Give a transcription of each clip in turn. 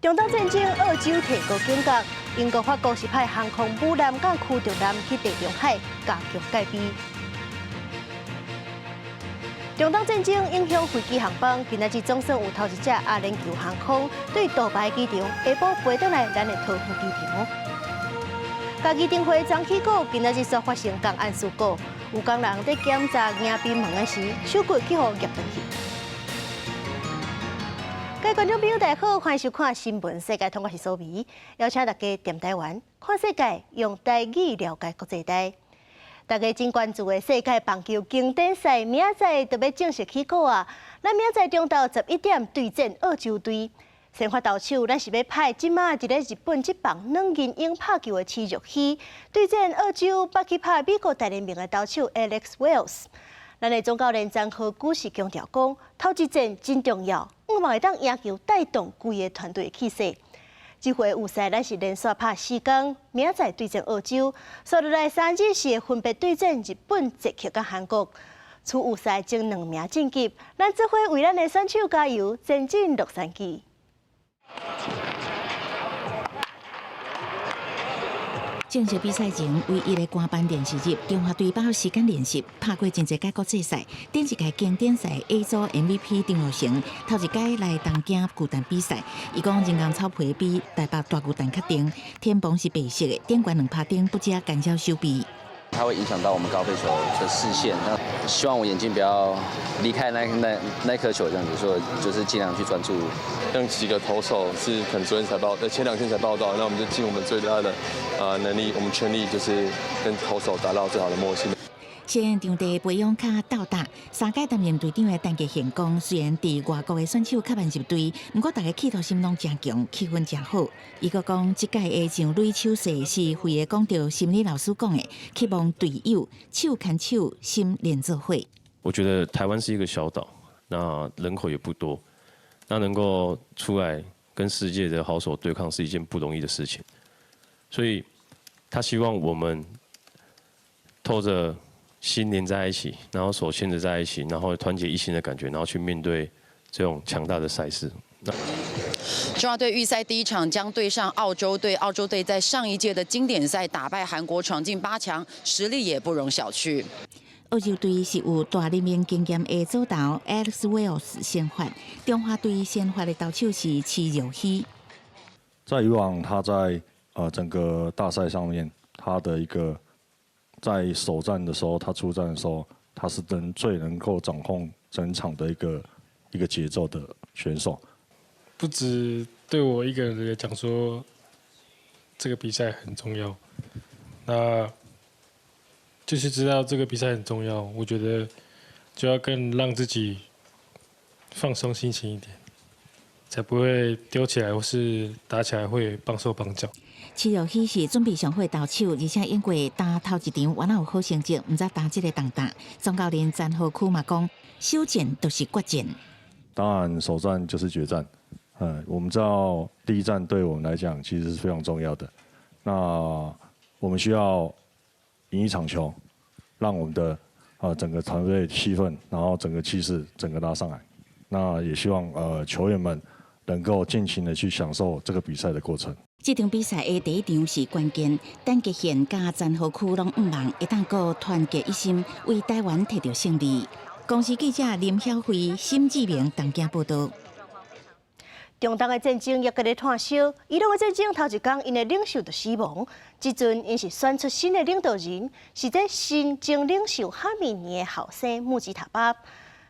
中東戰爭，澳洲提高警覺，英國、法國是派航空母艦佮驅逐艦去地中海加強戒備。中東戰爭影響飛機航班，今仔日總算有頭一隻阿聯酋航空對杜拜機場下晡飛轉來咱的桃園機場。嘉義燈會張起鼓今仔日煞發生工安事故，有工人佇檢查迎賓門的時，手骨去予夾斷去。各位觀眾朋友，大家好，歡迎收看《新聞世界通》，我是蘇眉，邀請大家踮台灣看世界，用台語了解國際大。大家真關注的世界棒球經典賽，明仔載就欲正式起鼓啊！咱明仔載中晝11點對戰澳洲隊。先發投手，咱是欲派這馬佇咧日本職棒軟銀鷹拍球的徐若曦對戰澳洲捌去拍美國大聯盟的投手 Alex Wells。咱的總教練詹和古是強調講，頭一戰真重要，向望會當贏球帶動規个團隊的氣勢。這回預賽，咱是連續拍四工，明仔載對戰澳洲，紲落來3日是會分別對戰日本、捷克佮韓國。初預賽爭兩名晉級，咱做伙為咱的選手加油，前進洛杉磯。正式比賽前，唯一的官班練習日，中華隊把握時間練習，拍過真濟屆國際賽，頂一屆經典賽 A 組 MVP 張育成，頭一屆來東京巨蛋比賽，伊講人工草皮比台北大巨蛋較甜，天棚是白色的，頂懸兩拍燈不只干擾守備。它會影響到我們高飛球的視線，那希望我眼睛不要離開那顆球，這樣子，所以就是盡量去專注。像幾個投手是可能昨天才報，前兩天才報到，那我們就盡我們最大的能力，我們全力就是跟投手達到最好的默契。先場地培養較鬥膽，三屆擔任隊長的陳傑憲講，雖然佇外國的選手較慢入隊，毋過大家企圖心攏誠強，氣氛誠好。伊閣講，這屆的上壘手勢是會講著心理老師講的，期望隊友手牽手，心連做伙。我覺得台灣是一個小島，那人口也不多，那能夠出來跟世界的好手對抗是一件不容易的事情，所以他希望我們透著心連在一起，然後手牽着在一起，然後團結一心的感覺，然後去面對這種強大的賽事。中華隊預賽第一場將對上澳洲隊，澳洲隊在上一屆的經典賽打敗韓國，闖進八強，實力也不容小覷。澳洲隊是有大聯盟經驗的左投 Alex Wells 先發，中華隊先發的投手是徐若曦。在以往，他在整個大賽上面，他的一個在首戰的時候，他出戰的時候，他是能最能夠掌控整場的一個節奏的選手。不止對我一個人來講說，這個比賽很重要，那就是知道這個比賽很重要，我覺得就要更讓自己放鬆心情一點，才不會丟起來或是打起來會綁手綁腳。徐若曦是準備上好的投手，而且經過打頭一場，原來有好成績，毋知打這個重擔。總教練詹和區嘛講，首戰就是決戰。當然，首戰就是決戰。嗯，我們知道第一戰對我們來講其實是非常重要的。那我們需要贏一場球，讓我們的整個團隊氣氛，然後整個氣勢整個拉上來。那也希望球員們能夠盡情的去享受這個比賽的過程。這場比賽的第一場是關鍵，陳傑憲佮詹和區攏向望會當閣團結一心，為台灣提著勝利。公視記者林曉慧、沈志明東京報導。中東的戰爭猶閣咧湠燒，伊朗的戰爭頭一工，𪜶的領袖就死亡。這陣𪜶是選出新的領導人，是這新前領袖哈米尼的後生穆吉塔巴。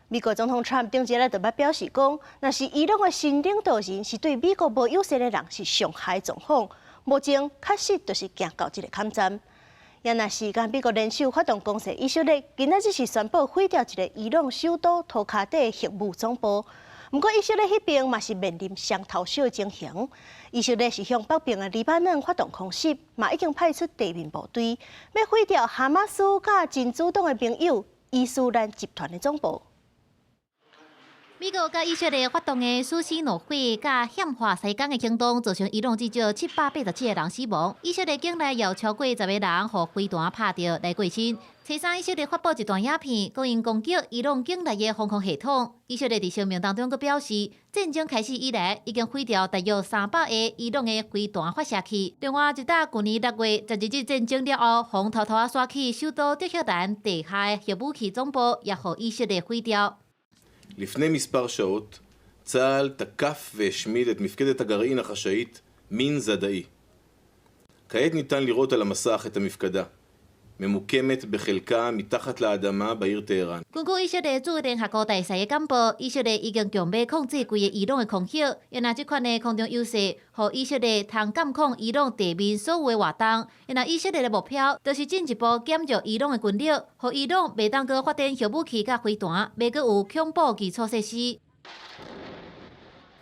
美國總統川普頂日咧就捌表示講，若是伊朗的新領導人是對美國無友善的人，是上害狀況。目前確實就是行到這个坎站。也若是佮美國聯手發動攻勢，以色列今仔日是宣布毀掉一个伊朗首都托卡底的核武總部。毋過以色列彼邊嘛是面臨雙頭燒的情形。以色列是向北邊的黎巴嫩發動空襲，嘛已經派出地面部隊，欲毀掉哈馬斯佮真主黨的盟友伊斯蘭集團的總部。美國佮以色列發動的死屍怒火佮獻花西港的行動，造成伊朗至少787個人死亡。以色列境內有超過10個人予飛彈拍著來過身。初三，以色列發布一段影片，講𪜶攻擊伊朗境內的防空系統。以色列佇聲明當中閣表示，戰爭開始以來，已經毀掉大約300個伊朗的飛彈發射器。另外，一搭舊年6月12日戰爭了後，予偷偷仔徙去首都德黑蘭地下的核武器總部，也予以色列毀掉。 לפני מספר שעות צה"ל תקף והשמיד את מפקדת הגרעין החשאית מין זדאי. כעת ניתן לראות על המסך את המפקדה, ממוקמת בחלקה מתחת לאדמה בעיר טהרן. 根據以色列駐聯合國大使的簡報，以色列已經強欲控制規個伊朗的空域，因為這款的空中優勢，予以色列通監控伊朗地面所有的活動。因為以色列的目標，就是進一步減弱伊朗的軍力，予伊朗袂當閣發展核武器佮飛彈，袂閣有恐怖基礎設施。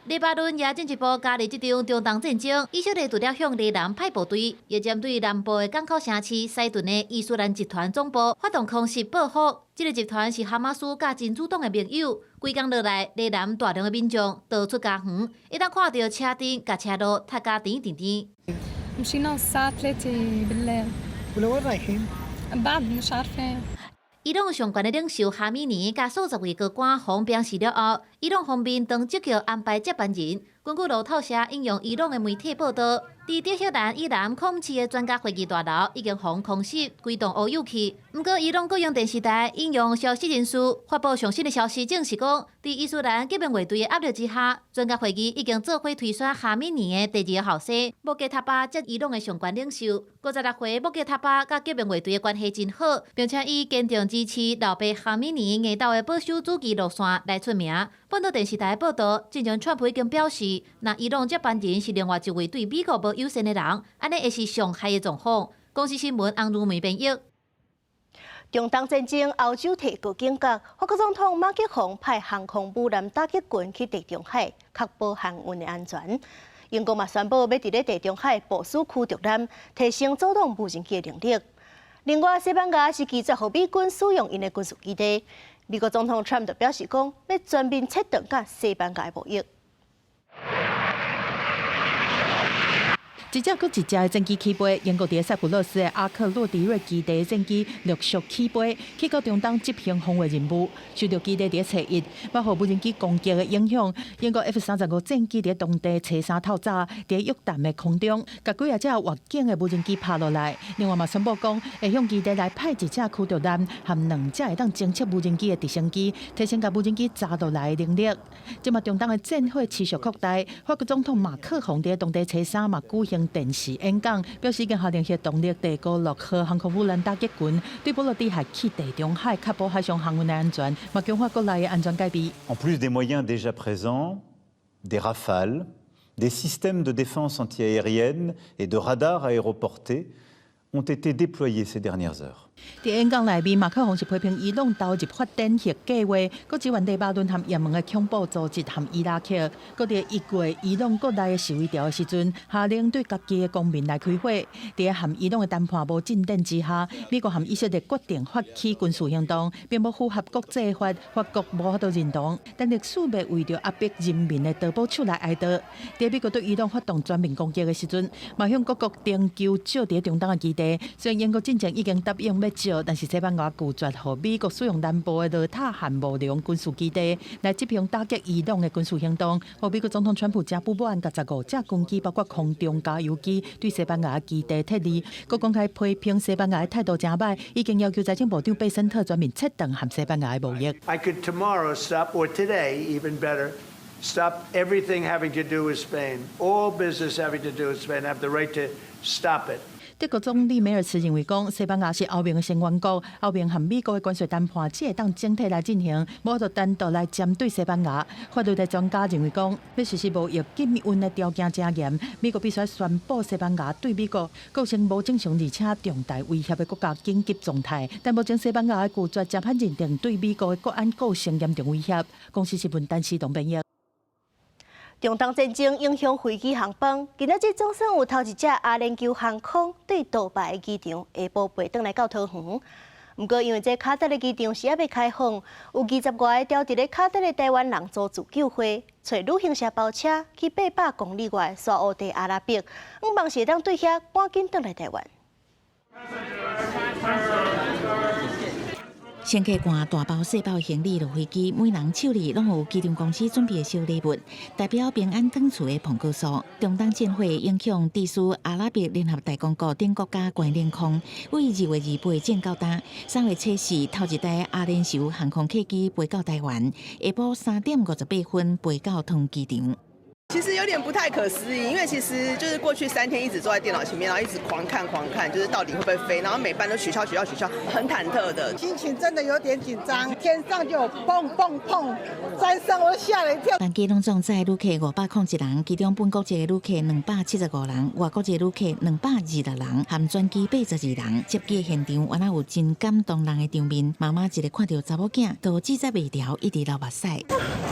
黎巴嫩也進一步加入這場中東戰爭。以色列除了向黎南派部隊，也針對南部的港口城市西頓的伊斯蘭集團總部發動空襲報復。這個集團是哈馬斯佮真主黨的盟友。規工落來，黎南大量的民眾逃出家園，會當看著車陣佮車路塞甲甜甜甜。 مشينا الساعة 3 بالليل. ولوين رايحين؟ بعد مش عارفين. 伊朗上懸的領袖哈米尼佮數十位高官予鞭死了後，伊朗方面當即刻安排接班人。根據路透社引用伊朗的媒體報道，佇德黑蘭以南孔市的專家會議大樓已經予空襲，規棟烏有去。毋過，伊朗國營電視台引用消息人士發布上新的消息，證實講，佇伊斯蘭革命衛隊的壓力之下，專家會議已經做伙推選哈米尼的第二個後生穆傑塔巴接伊朗的上懸領袖。56歲穆傑塔巴佮革命衛隊的關係真好，並且以堅定支持老爸哈米尼硬鬥的保守主義路線來出名。本島電視台報道，之前川普已經表示，若伊朗接班人是另外一位對美國無友善的人，按呢會是上害的狀況。公視新聞洪如梅編譯。中東戰爭，歐洲提高警覺，法國總統馬克宏派航空母艦打擊群去地中海，確保航運的安全。英國嘛宣布欲佇咧地中海部署驅逐艦，提升阻擋無人機的能力。另外，西班牙是拒絕予美軍使用𪜶的軍事基地。美國總統川普就表示講，欲全面切斷佮西班牙的貿易。一隻閣一隻的戰機起飛，英國佇塞浦路斯的阿克洛迪瑞基地的戰機陸續起飛，去到中東執行防衛任務。受著基地佇初一，予無人機攻擊的影響，英國 F 35戰機佇當地初三透早，佇約旦的空中，共幾仔隻越境的無人機拍落來。另外嘛宣布講，會向基地來派一隻驅逐艦和兩隻會當偵測無人機的直升機，提升共無人機砸落來的能力。這馬中東的戰火持續擴大，法國總統馬克宏佇當地初三嘛舉行電視演講，表示已經下令核動力帝國六號航空母艦打擊群對波羅的海去地中海確保海上航運的安全，嘛強化國內的安全戒備。 En plus des moyens déjà présents, des Rafales, des systèmes de défense antiaérienne et de radars aéroportés ont été déployés ces dernières heures. 佇演講內面，馬克宏是批評伊朗投入發展核計劃，閣支援黎巴嫩和也門的恐怖組織和伊拉克。閣佇1月伊朗國內的示威潮的時陣，下令對家己的公民來開火。佇和伊朗的談判無進展之下，美國和以色列決定發起軍事行動，並無符合國際法，法國無法度認同。但歷史欲為著壓迫人民的刀斧手來哀悼。佇美國對伊朗發動全面攻擊的時陣，嘛向各國徵求借佇中東的基地。雖然英國進前已經答應欲借，但是西班牙拒絕予美國使用南部的羅塔漢無龍軍事基地來執行打擊伊朗的軍事行動。予美國總統川普誠不滿，共15架軍機，包括空中加油機，對西班牙基地撤離，閣公開批評西班牙的態度誠䆀，已經要求財政部長貝森特全面切斷和西班牙的貿易。 I could tomorrow stop, or today even better, stop everything having to do with Spain, all business having to do with Spain. I have the right to stop it. 德國總理梅爾茨認為講，西班牙是歐盟的成員國，歐盟和美國的關稅談判只會當整體來進行，無法度單獨來針對西班牙。法律的專家認為講，欲實施貿易禁運的條件誠嚴，美國必須宣布西班牙對美國構成無正常而且重大威脅的國家緊急狀態。但目前西班牙的拒絕，誠歹認定對美國的國安構成嚴重威脅。公視新聞陳思東編譯。中東戰爭影響飛機航班，今仔日總算有頭一隻阿聯酋航空對杜拜的機場下晡飛轉來到桃園。毋過因為這卡達的機場是猶未開放，有20外個牢佇咧卡達的台灣人組自救會，揣旅行社包車去800公里外的沙烏地阿拉伯，向望是會當對遐趕緊轉來台灣。乘客攜大包細包行李落飛機，每人手裡攏有機場公司準備的小禮物，代表平安轉厝的蘋果酥。中東戰火影響致使阿拉伯聯合大公國等國家關領空，為2月28降到今，3月初四頭一台阿聯酋航空客機飛到台灣，下晡3點58分飛到桃園機場。其實有點不太可思議，因為其實就是過去3天一直坐在電腦前面，然後一直狂看狂看，就是到底會不會飛，然後每班都取消取消取消，很忐忑的。心情真的有點緊張，天上就砰砰砰三聲，我都嚇了一跳。班機攏總載旅客501人，其中本國籍的旅客275人，外國籍旅客226人，含轉機82人。接機現場，原來有真感動人的場面，媽媽一个看著查某囝，都制作袂牢，一直流目屎。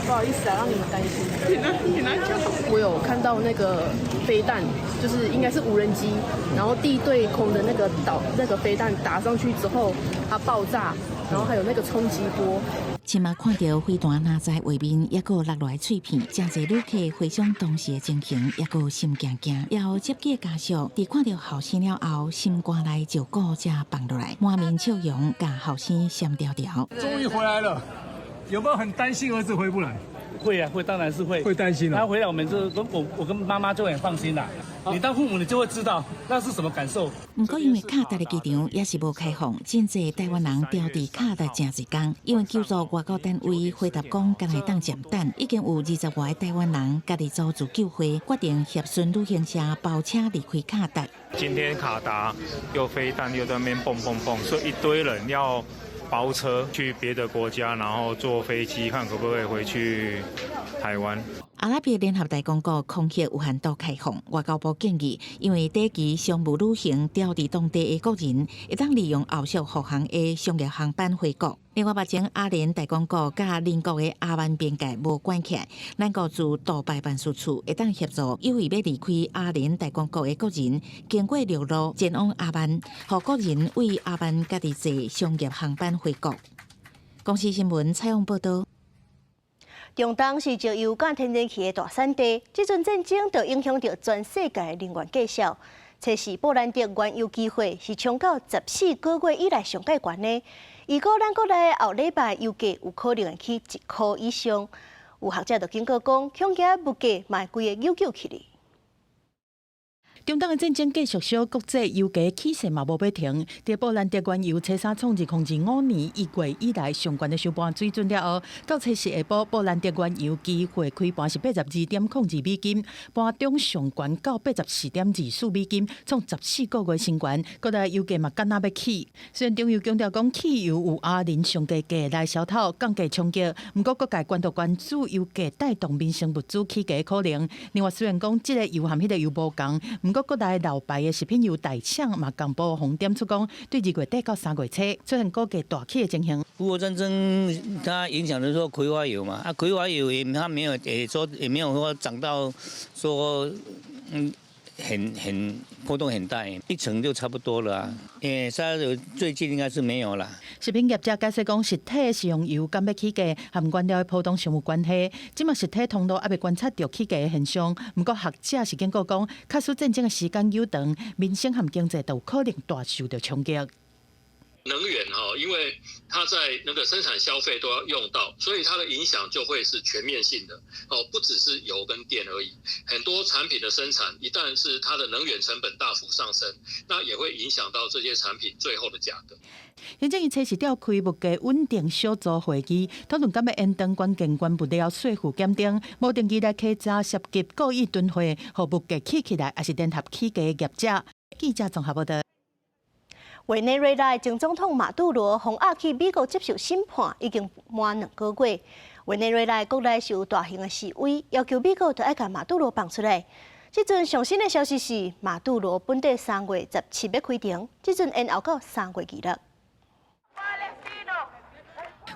不好意思啊，讓你們擔心。我有看到那個飛彈，就是應該是無人機，然後地對空的那個導那個飛彈打上去之後，它爆炸，然後還有那個衝擊波。親目看著飛彈落在畫面，猶閣落來碎片，誠濟旅客回想當時的情形，猶閣心驚驚。也有接機家屬，佇看著後生了後，心肝內石鼓才放落來，滿面笑容，共後生閃牢牢。終於回來了，有沒有很擔心兒子回不來？會啊，會，當然是會。會擔心啊。他回來，我們就我跟媽媽就很放心啦。你當父母，你就會知道那是什麼感受。毋過因為卡達的機場也是無開放，真濟台灣人牢佇卡達誠濟工，因為求助外交單位回答講，敢會當暫等，已經有20外個台灣人家己組自救會，決定協順旅行社包車離開卡達。今天卡達又飛彈又在那邊蹦蹦蹦，所以一堆人要包車去別的國家，然後坐飛機看可不可以回去台灣。阿拉伯聯合大公國空域有限度開放，外交部建議，因為短期商務旅行牢佇當地的國人，會當利用後續復航的商業航班回國。另外，目前阿聯大公國佮鄰國的阿曼邊界無關起來，咱國駐杜拜辦事處會當協助有意欲離開阿聯大公國的國人，經過陸路前往阿曼，予國人為阿曼家己坐商業航班回國。公視新聞採訪報導。中東是石油佮天然氣的大產地，這陣戰爭就影響著全世界的能源價數。測試布蘭德原油期貨是衝到14個月以來上蓋懸的，預估咱國內後禮拜油價有可能會起1箍以上。有學者就警告講，恐驚物價嘛會規个扭扭起去。中東的戰爭繼續燒，國際油價起勢嘛無欲停。佇布蘭德原油初三創2025年1月以來上懸的收盤水準了後，到初四下晡，布蘭德原油期貨開盤是82.02美金，盤中上懸到84.24美金，創14個月新懸。國內油價嘛敢若欲起。雖然中油強調講汽油有阿聯上低價來消透降價衝擊，毋過各界關注關注油價帶動民生物資起價的可能。另外，雖然講這个油和彼个油無仝，毋過國內老牌的食品油大廠嘛公布紅點出講，對2月底到3月初出現股價大起的情形。烏俄戰爭它影響的說葵花油嘛，啊葵花油也它沒有也說也沒有說漲到說很波動很大，一成就差不多了啊。誒，沙油最近應該是沒有啦。食品業者解釋講，實體食用油敢欲起價，和原料的波動上有關係。這馬實體通路猶未觀察著起價的現象，毋過學者是警告講，假使戰爭的時間久長，民生和經濟都有可能大受著衝擊。能源哈，因為它在那個生產消費都要用到，所以它的影響就會是全面性的哦，不只是油跟電而已。很多產品的生產，一旦是它的能源成本大幅上升，那也會影響到這些產品最後的價格。行政院初時召開物價穩定小組會議，討論敢欲延長關鍵原物料稅負減徵，無定期來稽查涉及故意囤貨，予物價起起來，抑是聯合起價的業者。記者綜合報導。委內瑞拉前總統馬杜羅予押去美國接受審判，已經滿2個月。委內瑞拉國內是有大型的示威，要求美國著愛共馬杜羅放出來。這陣上新的消息是，馬杜羅本底3月17欲開庭，這陣延後到3月26。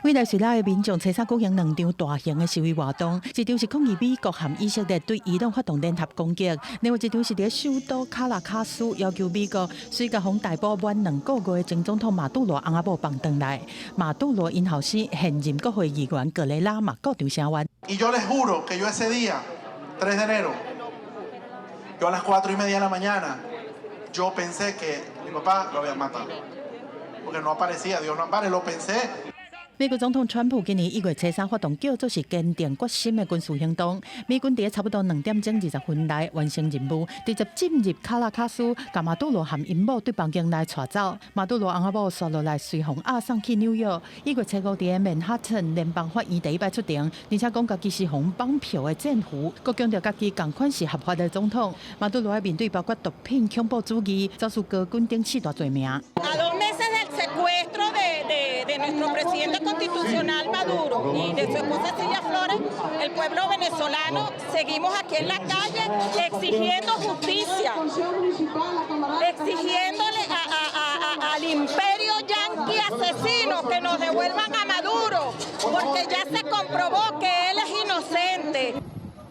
委內瑞拉的民眾初三舉行兩場大型的示威活動，一場是抗議美國和以色列對伊朗發動聯合攻擊，另外一場是佇首都卡拉卡斯要求美國隨共予逮捕滿2個月的前總統馬杜羅翁仔某放轉來。馬杜羅𪜶後生現任國會議員格雷拉嘛到場聲援。 Y yo les juro que yo ese día, 3 de enero, yo a las 4:30 de la mañana, yo pensé que mi papá lo habían matado, porque no aparecía, Dios no ampare, lo pensé. 美國總統川普今年1月初三發動叫做是堅定決心的軍事行動，美軍佇差不多2點鐘20分內完成任務，直接進入卡拉卡斯，共馬杜羅和𪜶某對房間內帶走。馬杜羅翁仔某紲落來隨予押送去紐約。1月初五佇曼哈頓聯邦法院第一擺出庭，而且講家己是予綁票的戰俘，閣強調家己仝款是合法的總統。馬杜羅愛面對包括毒品、恐怖主義、走私高軍等四大罪名。 Nuestro presidente constitucional Maduro y de su esposa Cilia Flores, el pueblo venezolano, seguimos aquí en la calle exigiendo justicia, exigiéndole al imperio yanqui asesino que nos devuelvan a Maduro, porque ya se comprobó que él es inocente.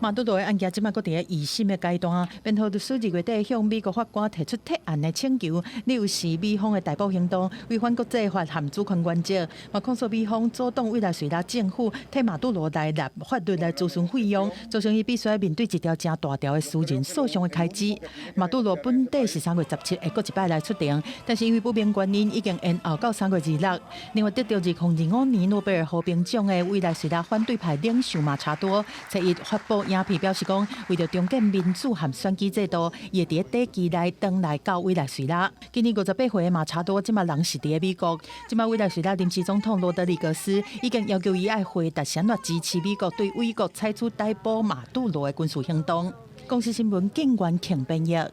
馬杜羅的案件這擺閣佇咧二審的階段，辯護律師2月底向美國法官提出撤案的請求，理由是美方的逮捕行動違反國際法和主權原則，嘛控訴美方阻擋委內瑞拉政府替馬杜羅來立法律來諮詢費用，造成伊必須面對一條誠大條的私人訴訟的開支。馬杜羅本底是3月17會閣一擺來出庭，但是因為不明原因已經延後到3月26。另外得著2025年諾貝爾和平獎的委內瑞拉反對派領袖馬查多，初一發布影片表示講，為著重建民主和選舉制度，伊會佇短期內轉來到委內瑞拉。今年58歲的馬查多，這擺人是佇咧美國。這擺委內瑞拉臨時總統羅德里格斯已經要求伊愛回答啥物支持美國對委國採取逮捕馬杜羅的軍事行動。公視新聞警員慶編譯。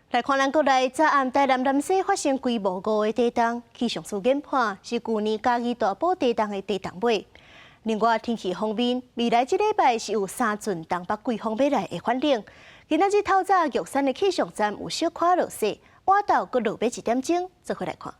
來看咱國內昨暗台南南勢發生規模5的地動，氣象署研判是舊年嘉義大埔地動的地動尾。另外天氣方面，未來這禮拜是有三陣東北季風欲來的反應。今仔日透早玉山的氣象站有小可落雪，晚晝閣落欲一點鐘，做伙來看。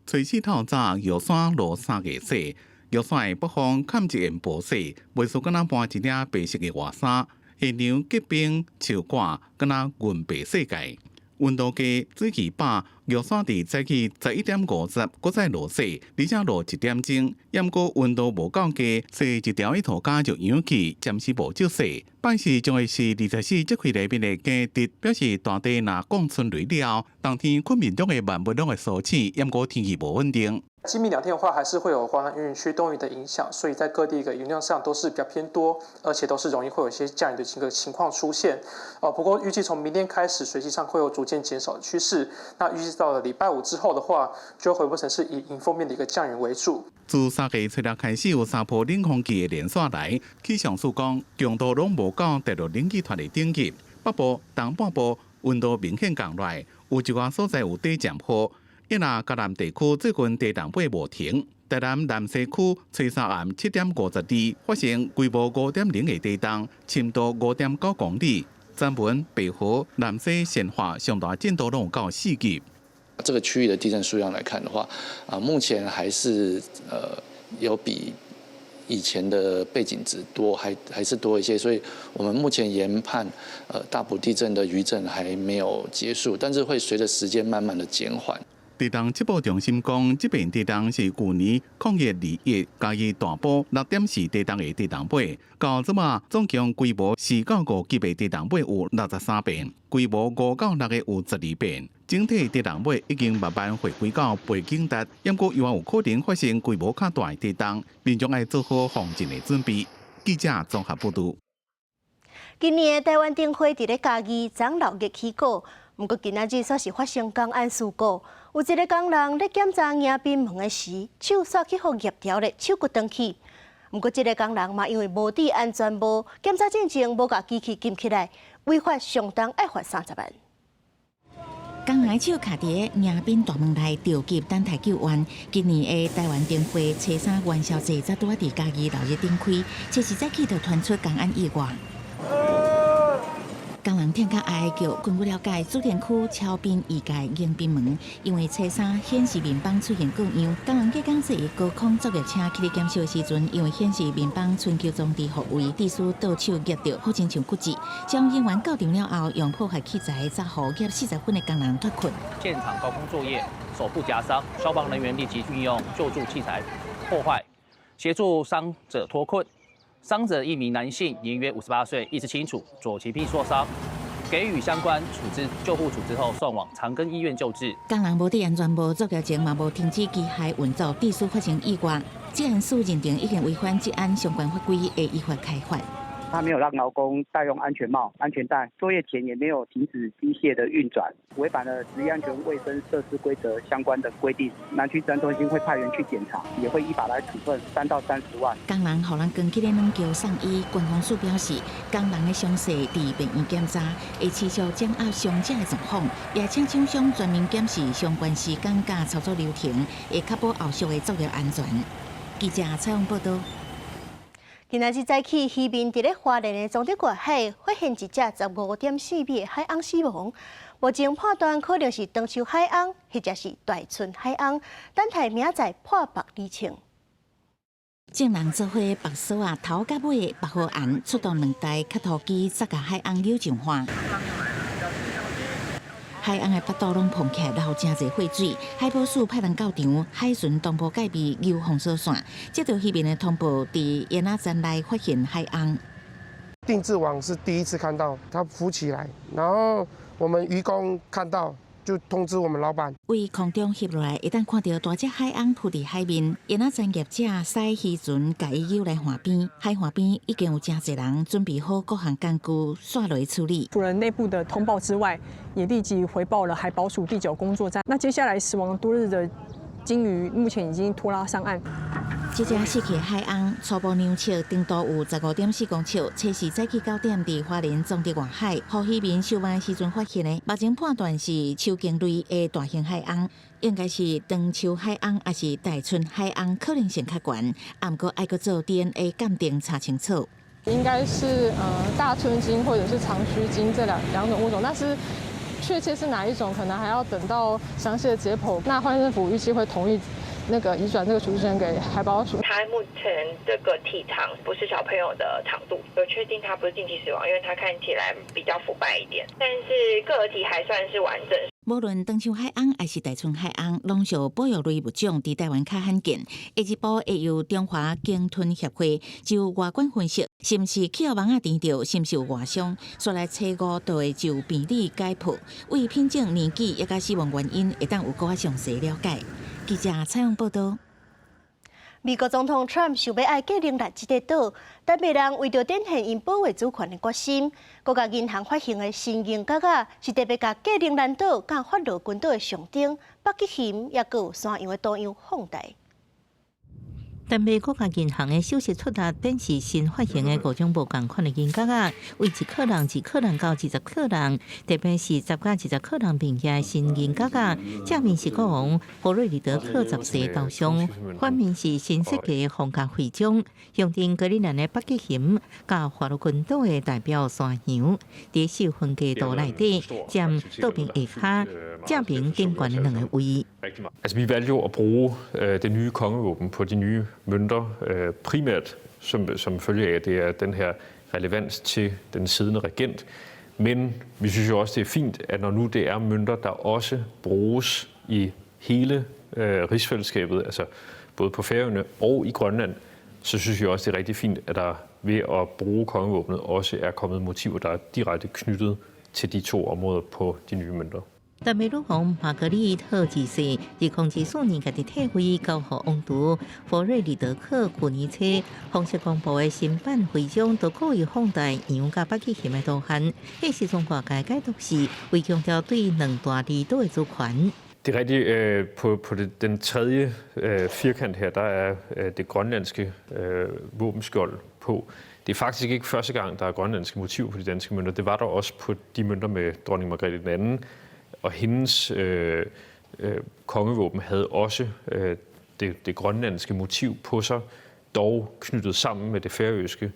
初四透早玉山落3個雪，玉山的北方坎一緣薄雪，袂輸敢若搬一領白色的外衫。現場結冰樹掛，敢若銀白世界。溫度計水氣飽，玉山佇早起11點50，閣再落雪，而且落一點鐘。毋過溫度無夠低，雪一條一塗跤就溶去，暫時無積雪。拜四將會是24節氣內面的驚蟄，表示大地若降春雷了後，當天困眠中的萬物攏會甦醒，毋過天氣無穩定。今明兩天的話，還是會有華南雲區東移的影響，所以在各地的雲量上都是比較偏多，而且都是容易會有一些降雨的這個情況出現。哦，不過預計從明天開始，水汽上會有逐漸減少的趨勢。那預計到了禮拜五之後的話，就會恢復成是以迎風面的一個降雨為主。自3月初六開始有三波冷空氣的連續來，氣象署講強度攏無到大陸冷氣團的等級。北部、東半部溫度明顯降落來，有一寡所在有短暫雨。一若嘉南地區最近地動尾無停，台南南勢區初三暗7點52發生規模5.0的地動，深度5.9公里。金門、白河、南勢、善化上大震度攏有到4級。這個區域的地震數量來看的話，啊，目前還是有比以前的背景值多，還是多一些，所以我們目前研判，大埔地震的餘震還沒有結束，但是會隨着時間慢慢的減緩。地動測報中心講，這遍地動是舊年01/21嘉義大埔6.4地動的地動尾，到這馬總共規模4到5級的地動尾有63遍，規模5到6的有12遍。整體地動尾已經慢慢回歸到背景值，毋過猶有可能發生規模較大的地動，民眾愛做好防震的準備。記者綜合報導。今年的台灣燈會佇咧嘉義昨鬧熱起鼓，毋過今仔日煞是發生工安事故，有一个工人咧檢查迎賓門的時，手煞去予夾著咧，手骨斷去。毋過這个工人嘛，因為無戴安全帽，檢查進前無共機器禁起來，違法相當愛罰30萬。工人手卡佇迎賓大門內著急等待救援。今年的台灣燈會初三元宵節才拄仔佇嘉義鬧熱頂開，這時早起就傳出工安意外。工人聽甲哀哀叫。根據了解，主田區超濱二界迎賓門，因為初三顯示面板出現故障，工人隔工坐高空作業車去咧檢修的時陣，因為顯示面板春秋裝置復位，致使倒手夾著，好親像骨折。將人員到場了後，用破壞器材紮護夾40分的工人脫困。現場高空作業，手部夾傷，消防人員立即運用救助器材破壞，協助傷者脫困。傷者一名男性，年約58歲，意識清楚，左前臂受傷，給予相關處置救護處置後，送往長庚醫院救治。工人無戴安全帽，作業前嘛無停止機械運作，致使發生意外。職安署認定已經違反職安相關法規，會依法開罰。他沒有讓勞工戴用安全帽、安全帶，作業前也沒有停止機械的運轉，違反了職業安全衛生設施規則相關的規定。南區職安中心會派員去檢查，也會依法來處分3到30萬。工人予人關起來軟橋送醫，觀光署表示，工人的傷勢佇病院檢查，會持續掌握傷者的狀況，也請廠商全面檢視相關施工佮操作流程，會確保後續的作業安全。記者採訪報道。今仔日早起，漁民佇咧花蓮的彰德外海發現一隻15.4米的海鰪死亡，目前判斷可能是長鬚海鰪，或者是大春海鰪，等待明仔載破腹釐清。眾人做伙縛索仔，頭佮尾縛好絚，出動兩台磕塗機，鑿共海鰪扭上岸。海鰪的腹肚攏膨起來，流誠濟血水。海保署派人到場，海巡同步戒備，揪封鎖線。接到漁民的通報，佇煙仔站內發現海鰪。定置網是第一次看到它浮起來，然後我們漁工看到就通知我們老闆。對空中翕落來，會當看著大隻海鰪浮佇海面，煙仔站業者駛漁船共伊揪來岸邊，海岸邊已經有誠濟人準備好各項工具，煞落處理。除了內部的通報之外，也立即回報了海保署第九工作站。那接下來死亡多日的鯨魚，目前已經拖拉上岸。這隻死去的海鰪初步量測長度有15.4公尺，初四早起9點佇花蓮彰德外海，予漁民收網時陣發現的。目前判斷是鬚鯨類的大型海鰪，應該是長鬚海鰪，抑是大春海鰪可能性較懸，毋過愛閣做 DNA 鑑定查清楚。應該是大春鯨或者是長鬚鯨這兩種物種，但是確切是哪一種，可能還要等到詳細的解剖。那花蓮政府預計會同意那個移轉這個處置權給海保署。他目前這個體長不是小朋友的長度，有確定他不是近期死亡，因為他看起來比較腐敗一點，但是個體還算是完整。無論長鬚海鰪抑是大春海鰪，攏屬保育類物種，佇台灣較罕見。下一步會由中華鯨豚協會就外觀分析，是毋是去予網仔纏著，是毋是有外傷，煞來初五就會就病理解剖，對品種、年紀以及死亡原因，會當有閣較詳細了解。記者採訪報導。美國總統 Trump 想欲愛格陵蘭這個島，丹麥人為著展現𪜶保衛主權的決心，國家銀行發行的新銀角仔是特別共格陵蘭島佮法羅群島的象徵北極熊，抑閣有山羊的圖樣放大。丹麥國家銀行的首席出力展示新發行的五種無仝款的銀角仔，為1克朗、2克朗到20克朗，特別是10佮20克朗面額的新銀角仔，正面是國王弗瑞里德克十世頭像，反面是新設計的皇家徽章，象徵格陵蘭的北極熊佮法羅群島的代表山羊，佇四分格圖內底佔倒邊下跤正邊頂懸的兩個位。 Altså, vi valgte jo at bruge det nye kongevåben på de nye mønter, primært som følge af, at det er den her relevans til den siddende regent. Men vi synes jo også, det er fint, at når nu det er mønter, der også bruges i hele rigsfællesskabet, altså både på Færøerne og i Grønland, så synes vi også, det er rigtig fint, at der ved at bruge kongevåbnet også er kommet motiver, der er direkte knyttet til de to områder på de nye mønter. 丹麥女王瑪格麗特二世，2024年家己退位，交予王儲弗瑞里德克舊年初，皇室公布的新版徽章都故意放大羊佮北極熊的圖案，彼時陣外界解讀是為強調對兩大離島的主權。 Det er rigtigt. På den tredje firkant her, der er det grønlandske våbenskjold på. Det er faktisk ikke første gang, der er grønlandske motiver på de danske mønter. Det var der også på de mønter med dronning Margrethe II. Og hendes kongevåben havde også det grønlandske motiv på sig, dog knyttet sammen med det færøske.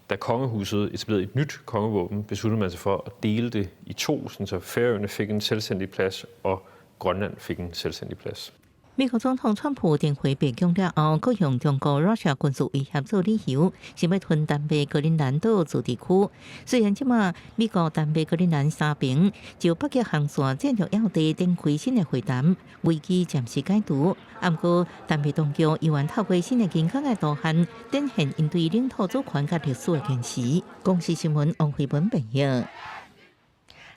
Da kongehuset etablerede et nyt kongevåben, besluttede man sig for at dele det i to, sådan så Færøerne fik en selvstændig plads, og Grønland fik en selvstændig plads. 美國總統川普重回白宮了後，閣用中國 Russia 軍事威脅做理由，想欲吞丹麥格陵蘭島自治區。雖然這馬美國丹麥格陵蘭三爿就北極航線戰略要地展開新的會談，危機暫時解除。毋過丹麥當局猶原透過新的銀角仔圖案，展現𪜶對領土主權佮歷史的堅持。公視新聞王慧文編譯。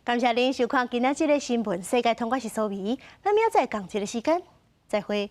感謝您收看今仔日的新聞世界通，我是蘇美，咱明仔載仝一个時間。再會。